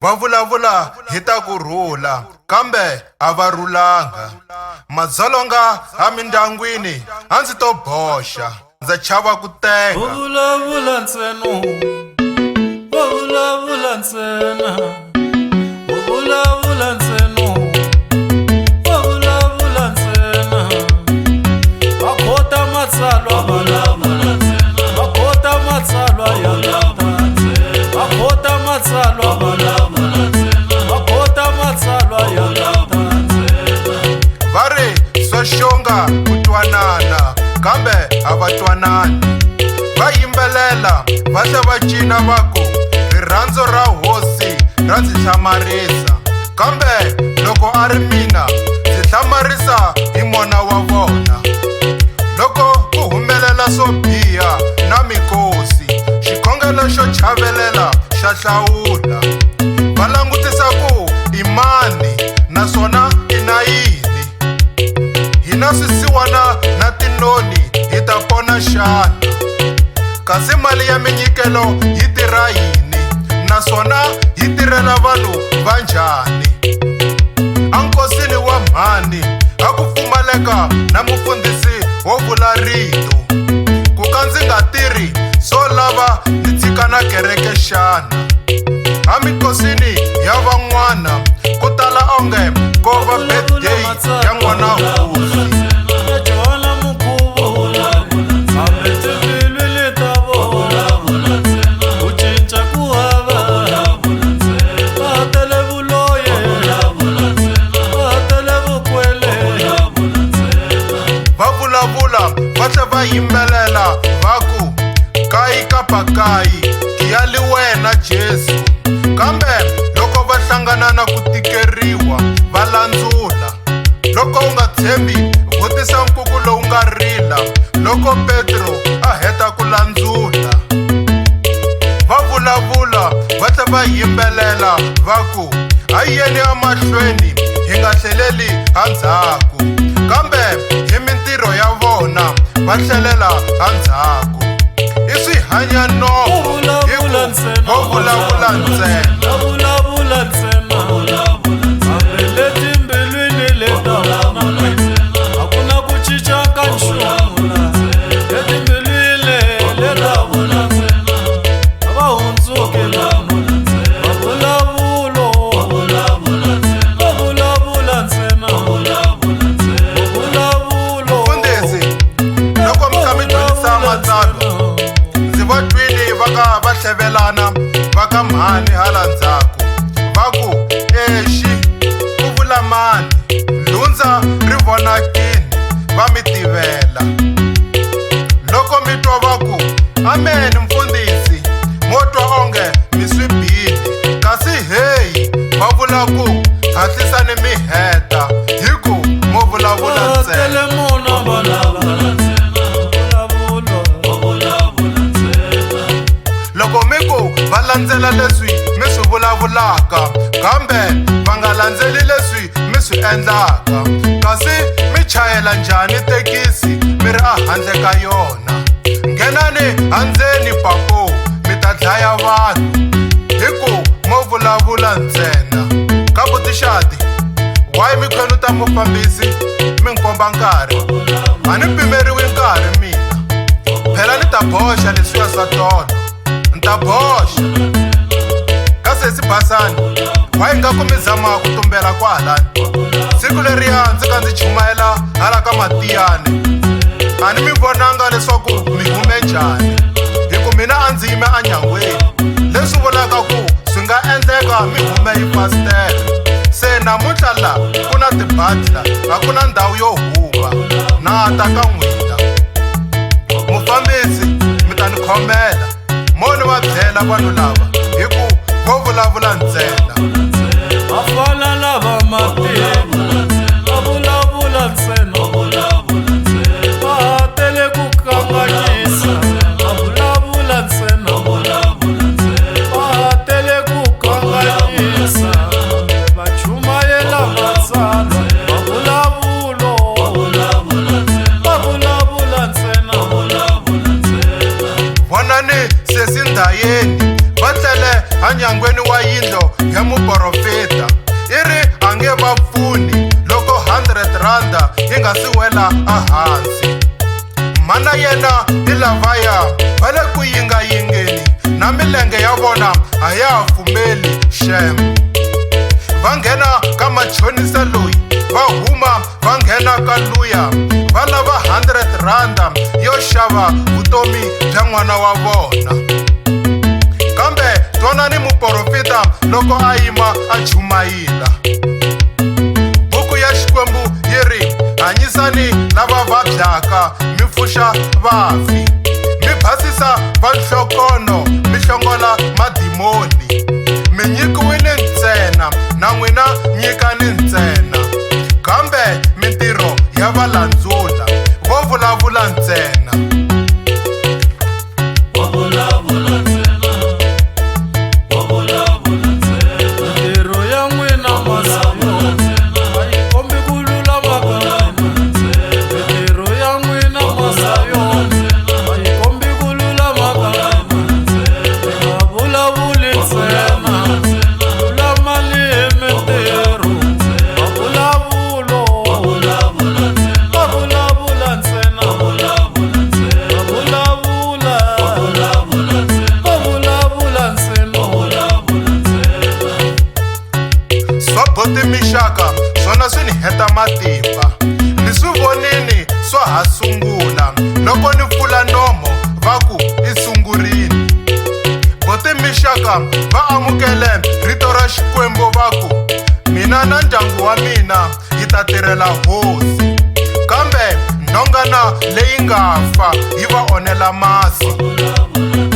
Va vulavula hi ta ku rhula, kambe a va rhulanga. Madzolonga emindyangwini a ndzi to boxa, ndza chava ku tenga. Vo vulavula ntsena, vo vulavula ntsena, vo vulavula ntsena, vo vulavula ntsena. Va khota matsalwa, vulavula ntsena, va khota matsalwa ya va khota matsalwa, vulavula ntsena, va khota matsalwa ya Va ri swa xonga ku twanana, kambe a va twanani. Va yimbelela va tlhe va cina va ku, rirhandzu ra hosi ra ndzi hlamarisa. Kambe loko a ri mina, ndzi hlamarisa hi mona wa vona. Loko ku humelela swo biha na mikosi, xikhongelo xo chavelela xa hlawula. Va langutisa ku i mani naswona i na yini. Hina swisiwana na tinoni hi ta pona xana? Kasi mali ya minyikelo yi tirha yini naswona yi tirhela vanhu va njhani? Enkosini wa mhani a ku pfumaleka na mufundhisi wo vula rito. Ku ka ndzi nga tirhi swo lava ni tshika na kereke xana? Amikosini ya van'wana ku tala onge ko va birthday ya n'wana hosi. Joana mukhuvo hambi timbilu leta vona ku cinca ku hava va tele vuloye va tele vukwele. Va vulavula va tlhe va yimbelela va ku, kayi kapa kayi ya li wena Jesu. Kambe loko va hlangana na ku tikeriwa va landzula. Loko u nga tshembi, vutisa nkuku lowu nga rila loko Petro a heta ku landzula. Va vulavula va tlhe va yimbelela va ku, a yeni emahlweni hi nga tlheleli endzhaku. Kambe hi mintirho ya vona va tlhelela endzhaku. I swihanya nomo hi ku vo vulavula ntsena. Va vulavula ntsena hambi letimbilwini leta a ku na ku cinca ka nchumu letimbilwini leta a va hundzuki vanhu va vulavulo va vulavula ntsena vulavulo. Mfundhisi, loko mi kha mi dyondzisa matsalwa, ndzi va twile va ka va hlevelana va ka mhani hala ndzhaku va ku, exi ku vula mani, ndhundza ri vonakini va mi tivela. Loko mi twa va ku amen mfundhisi, mo twa onge mi swi bile, kasi heyi va vula ku hatlisani mi heta hi ku mo vulavula Va ntsena. tele mona vulavula Loko mi ku va landzela leswi mi swi vulavulaka, kambe va nga landzeli leswi mi swi endlaka. Kasi mi chayela njhani thekisi mi ri ehandle ka yona? Nghenani endzeni papo, mi ta dlaya vanhu hi ku mo vulavula ntsena. Ka butixati, why mi khwenuta mufambisi mi nkomba nkarhi? A ni pimeriwi nkarhi mina. Phela ni ta boxa leswiya swa tolo, ni ta boxa. Ka sesi Basani, why nga ku mi zama ku tumbela kwahalani? Siku leriya ndzi ka ndzi chumayela hala ka Matiyani, a ni mi vonanga leswaku mi hume njhani, hi ku mina a ndzi yime enyangweni, leswi vulaka ku swi nga endleka mi hume hi fasitere. Se namuntlha la ku na tibadi la, a ku na ndhawu yo huma, na ta ka n'wina. Mufambisi, mi ta ni khomela, mo ni va byela vanhu lava hi ku vo vulavula ntsena. Va fana na va matimu va vulavula ntsena va ha tele ku kanganyisa va vulavula ntsena va ha tele ku kanganyisa va chumayela matsalwa va vulavulo va vulavula ntsena. Vonani sesi Ndhayeni va tlele enyangweni. nyangweni wa yindlo ya muporofeta i ri a nge va pfuni loko 100 randa yi nga si wela ehansi. Mana yena hi lavaya va le ku yingayingeni na milenge ya vona a ya ha pfumeli xem. Va nghena ka machonisa loyi va huma va nghena ka luya va lava 100 randa yo xava vutomi bya n'wana wa vona. Kambe twanani muporofeta loko a yima a chumayila. Buku ya Xikwembu yi ri hanyisani lava vabyaka mi pfuxa vafi, mi basisa vanhlokono mi hlongola madimoni. Mi nyikiwile ntsena na n'wina nyikani ntsena. Kambe mintirho ya va landzula vo vulavula ntsena. Mintirho ya n'wina masayo a yi kombi ku lulama ka n'wina. Mintirho ya n'wina masayo a yi kombi ku lulama ka n'wina. Mi nga vulavuli ntsena, lulamani hi mintirho. Mavulavulo va vulavula ntsena, va vulavula, va vulavula ntsena. Swa boti mixaka swona swi ni heta matimba. Ni swi vonini swa ha sungula loko ni pfula nomo va ku i sungurini. Boti mixaka va amukele rito ra Xikwembu va ku mina na ndyangu wa mina hi ta tirhela hosi. Kambe nhongana leyi nga fa yi va onhela masi.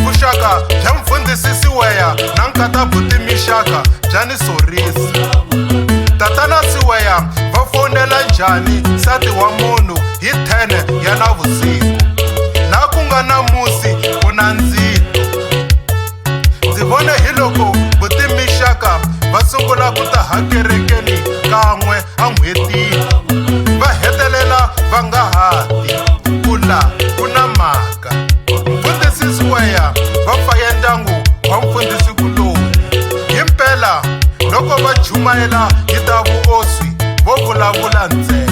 Vuxaka bya mfundhisi Siweya na nkata buti Mixaka bya ni sorisa. Tatana Siweya va fonela njhani nsati wa munhu hi 10 ya navusiku? Laha ku nga na musi ku na ndzilo. Ndzi vone hi loko buti Mixaka va sungula ku ta ha kerekeni kan'we en'hwetini. Va hetelela va nga ha ti. Ku la ku na mhaka. Mfundhisi Siweya va faya ndyangu wa mfundhisi kuloni. Himpela loko va chumayela hi ta vuoswi vo vulavula ntsena.